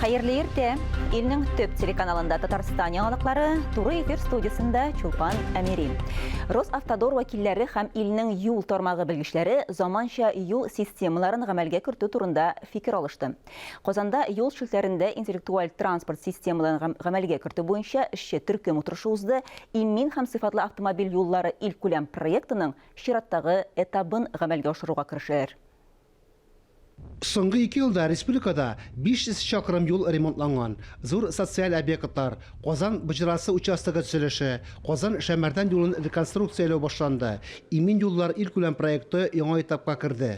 Хәерле иртә! Илнең төп телеканалында Татарстан яңалыклары, туры эфир студиясендә Чулпан Әмири. Росавтодор вәкилләре һәм илнең юл тармагы белгечләре заманча юл системаларын гамәлгә кертү турында фикер алышты. Казанда юл челтәрендә интеллектуаль транспорт системаларын гамәлгә кертү буенча эшче төркем утырышы узды, Имин һәм сыйфатлы автомобиль юллары илкүләм проектының чираттагы этабын гамәлгә ашыруга керешәләр. Соңгы ике елда республикада 500 чакрым юл ремонтланган, зур социаль объектлар, Казан боҗрасы участогы төзелеше, Казан-Шәмәрдән юлын реконструкцияләү башланды, Имин юллар илкүләм проекты яңа этапка керде.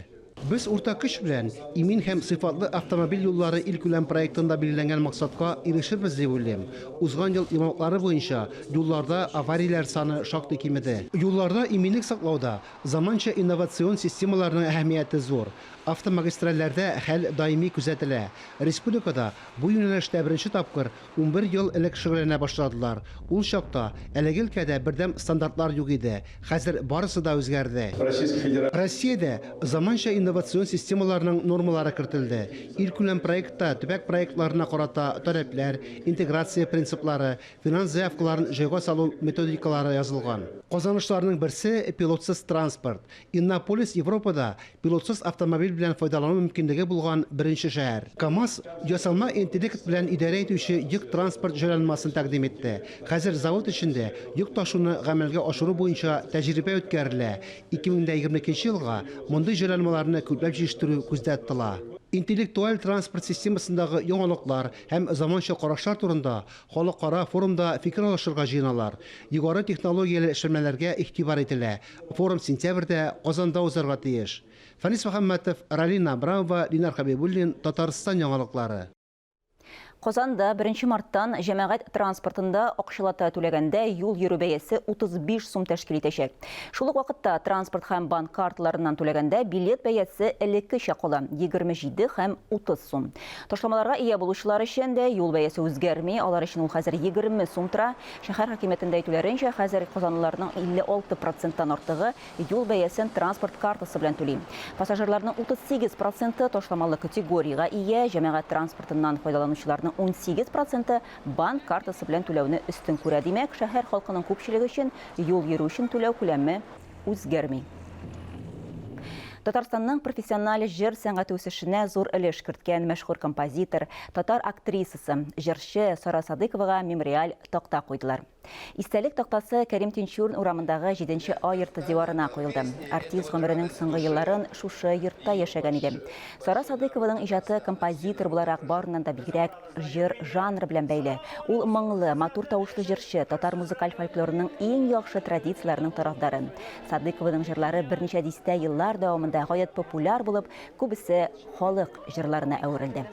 Без уртак көч белән Имин һәм сыйфатлы автомобиль юллары илкүләм проектында билгеләнгән максатка ирешербез дип уйлыйм. Узган ел йомгаклары буенча юлларда аварияләр саны шактый кимеде. Юлларда иминлек саклауда заманча инновацион системаларның әһәмияте зур. Автомагистральләрдә хәл даими күзәтелә. Республикада бу юнәлештә беренче тапкыр 11 ел элек шөгыльләнә башладылар. Ул чакта әлеге өлкәдә бердәм стандартлар юк иде. Хәзер барысы да үзгәрде. Россиядә заманча инновацион системаларның нормалары кертелде. Илкүләм проектта төбәк проектларына карата таләпләр, интеграция принциплары, финанс заявкаларын җайга салу методикалары язылган. Казанышларның берсе, пилотсыз транспорт. Иннополис Европада пилотсыз автомобиль белән файдалану мөмкинлеге булган беренче шәһәр. КАМАЗ ясалма интеллект белән идарә итүче йөк транспорт җайланмасын тәкъдим итте. Хәзер завод эчендә йөк ташуны гамәлгә ашыру буенча тәҗрибә үткәрелә. 2022 елга мондый җайланмаларны күпләп җитештерү күздә тотыла. Интеллектуаль транспорт системасындагы яңалыклар һәм заманча карашлар турында халыкара форумда фикер алышырга җыеналар. Югары технологияле эшләнмәләргә игътибар ителә. Форум сентябрьдә Казанда узарга тиеш. Фәнис Мөхәммәтов, Ралина Абрамова, Линар Хәбибуллин, Татарстан яңалыклары. Казанда беренче марттан җәмәгать транспортында акчалата түләгәндә юл йөрү бәясе 35 сум тәшкил итәчәк. Шул ук вакытта транспорт һәм банк карталарыннан түләгәндә билет бәясе элеккечә кала, 27 һәм 30 сум. Ташламаларга ия булучылар өчен дә юл бәясе үзгәрми, алар өчен ул хәзер 20 сум тора. Шәһәр хакимиятендә әйтүләренчә, хәзер казанлыларның 56 проценттан артыгы юл бәясен транспорт картасы белән түли. Пассажирларның 38 проценты ташламалы категориягә ия, җәмәгать транспортыннан файдаланучыларның 18 проценты банк картасы белән түләүне өстен күрә. Димәк, шәһәр халкының күпчелеге өчен юл йөрү өчен түләү күләме үзгәрми. Татарстанның профессиональ җыр сәнгате үсешенә зур өлеш керткән мәшһүр композитор, татар актрисасы, җырчы Сара Садыйковага мемориаль такта куйдылар. Истәлек тактасы Кәрим Тинчурин урамындагы 7 А йорты диварына куелды. Артист гомеренең соңгы елларын шушы йортта яшәгән иде. Сара Садыйкованың иҗаты композитор буларак барыннан да бигрәк җыр жанры белән бәйле. Ул моңлы, матур тавышлы җырчы, татар музыкаль фольклорының иң яхшы традицияләренең тарафдары. Садыйкованың җырлары берничә дистә еллар дәвамында гаять популяр булып, күбесе халык җырларына әверелде.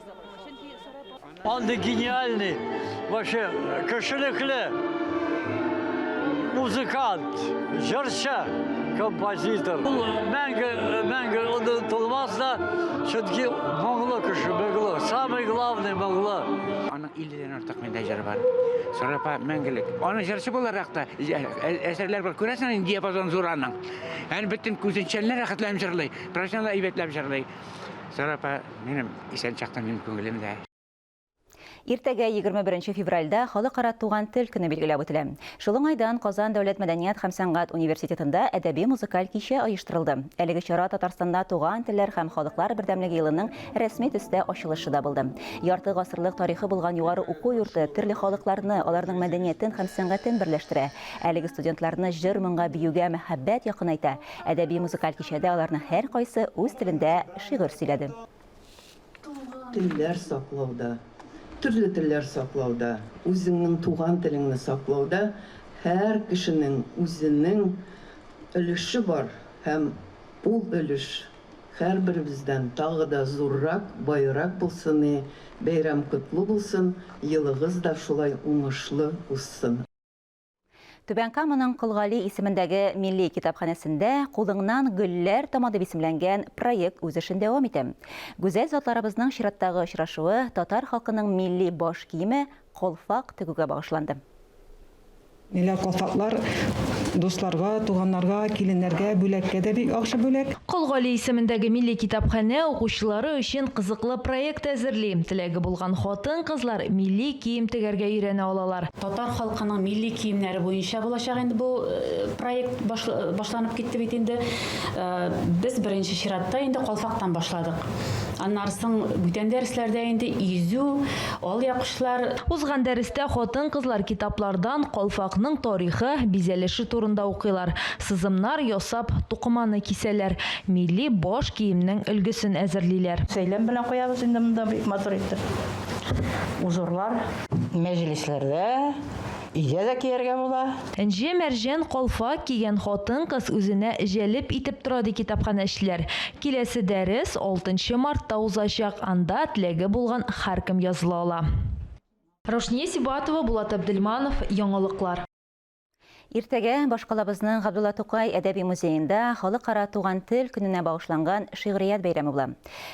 Андый гениальный, вообще кешелекле музыкант, җырчы, композитор. Ул мәңге, мәңге онытылмас да, чөнки моңлы кеше, моңлы, самый главный моңлы. Аның 50 дән артык миндә җыры бар. Сара апа мәңгелек. Аның җырчы буларак та әсәрләр бар. Күрәсең, инде диапазон зур аның. Әни бөтен үзенчәнле рәхәтләнеп җырлый, профессионал әйбәтләп җырлый. Сара апа минем исән чакта минем күңелемдә. Иртәгә 21 февральдә Халыкара туган тел көне билгеләп үтелә. Шул уңайдан Казан дәүләт мәдәният һәм сәнгать университетында әдәби-музыкаль кичә оештырылды. Әлеге чара Татарстанда туган телләр һәм халыклар бердәмлеге елының рәсми төстә ачылышы да булды. Ярты гасырлык тарихы булган югары уку йорты төрле халыкларны, аларның мәдәниятен һәм сәнгатен берләштерә. Әлеге студентларны җыр-моңга, биюгә мәхәббәт якынайта. Әдәби-музыкаль кичәдә аларның һәркайсы үз телендә шигырь сөйләде. Телләр саклауда, төрле телләр саклауда, үзеңнең туган телеңне саклауда һәр кешенең үзенең өлеше бар һәм ул өлеш һәрберебездән тагы да зуррак, баерак булсын и, бәйрәм котлы булсын, елыгыз да шулай уңышлы узсын. Түбән Каманың Кол Гали исемендәге Милли китапханәсендә Кулыңнан гөлләр тама дип исемләнгән проект үз эшен дәвам итә. Гүзәл затларыбызның чираттагы очрашуы татар халкының милли баш киеме, калфак тегүгә багышланды. Ниләр калфаклар Дусларга, туганнарга, киленнәргә бүләккә дә бик яхшы бүләк. Кол Гали исемендәге Милли китапханә укучылары өчен кызыклы проект әзерли. Теләге булган хатын-кызлар милли кием тегәргә өйрәнә алалар. Татар халкының милли киемнәре буенча булачак инде бу проект башланып китте бит инде. Без беренче чиратта инде калфактан башладык. Аннары соң бүтән дәресләрдә инде изү, алъяпкычлар. Узган дәрестә хатын-кызлар китаплардан калфакның тарихы, бизәлеше турында укыйлар, сызымнар ясап, тукыманы кисәләр, милли баш киемнең өлгесен әзерлиләр. Сәйлән белән куябыз инде монда бик матур итеп. Узорлар. Мәҗлесләрдә, өйдә дә кияргә була. Энҗе-мәрҗән калфак кигән хатын-кыз үзенә җәлеп итеп тора, ди китапханәчеләр. Киләсе дәрес алтынчы мартта узачак, анда теләге булган һәркем языла ала. Раушния Сибатова, Булат Әбделманов, Яңалыклар. Иртәгә башкалабызның Габдулла Тукай әдәби музеенда Халыкара туган тел көненә багышланган шигърият бәйрәме була.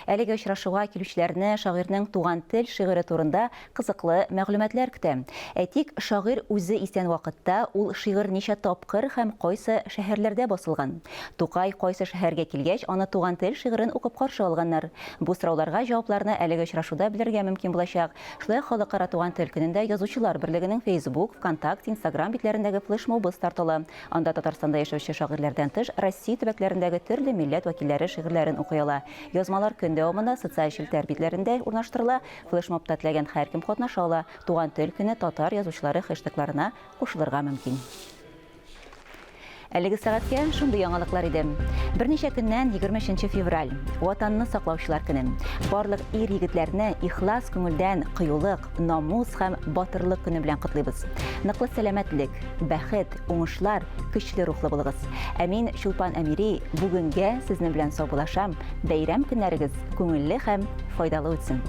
Әлеге очрашуга килүчеләрне шагыйрьнең Туган тел шигыре турында кызыклы мәгълүматлар көтә. Әйтик, шагыйрь үзе исән вакытта ул шигырь ничә тапкыр һәм кайсы шәһәрләрдә басылган? Тукай кайсы шәһәргә килгәч, аны Туган тел шигырен укып каршы алганнар? Бу сорауларга җавапларны әлеге очрашуда белергә мөмкин булачак. Шулай ук Халыкара туган тел көнендә Язучылар берлегенең Facebook, ВКонтакте, Instagram битләрендәге флешмобы старт ала. Анда Татарстанда яшәүче шагыйрьләрдән тыш, Россия төбәкләрендәге төрле милләт вәкилләре шигырьләрен укый ала. Язмалар көн дәвамында социаль челтәр битләрендә урнаштырыла. Флешмобта теләгән һәркем катнаша ала. Туган тел көне татар язучылары хэштегларына кушылырга мөмкин. Әлеге сәгатькә шундый яңалыклар иде. Берничә көннән 23 февраль, Ватанны саклаучылар көне. Барлык ир-егетләрне ихлас күңелдән кыюлык, намус һәм батырлык көне белән котлыйбыз. Ныклы сәламәтлек, бәхет, уңышлар, көчле рухлы булыгыз. Ә мин, Чулпан Әмири, бүгенгә сезнең белән саубуллашам. Бәйрәм көннәрегез күңелле һәм файдалы үтсен.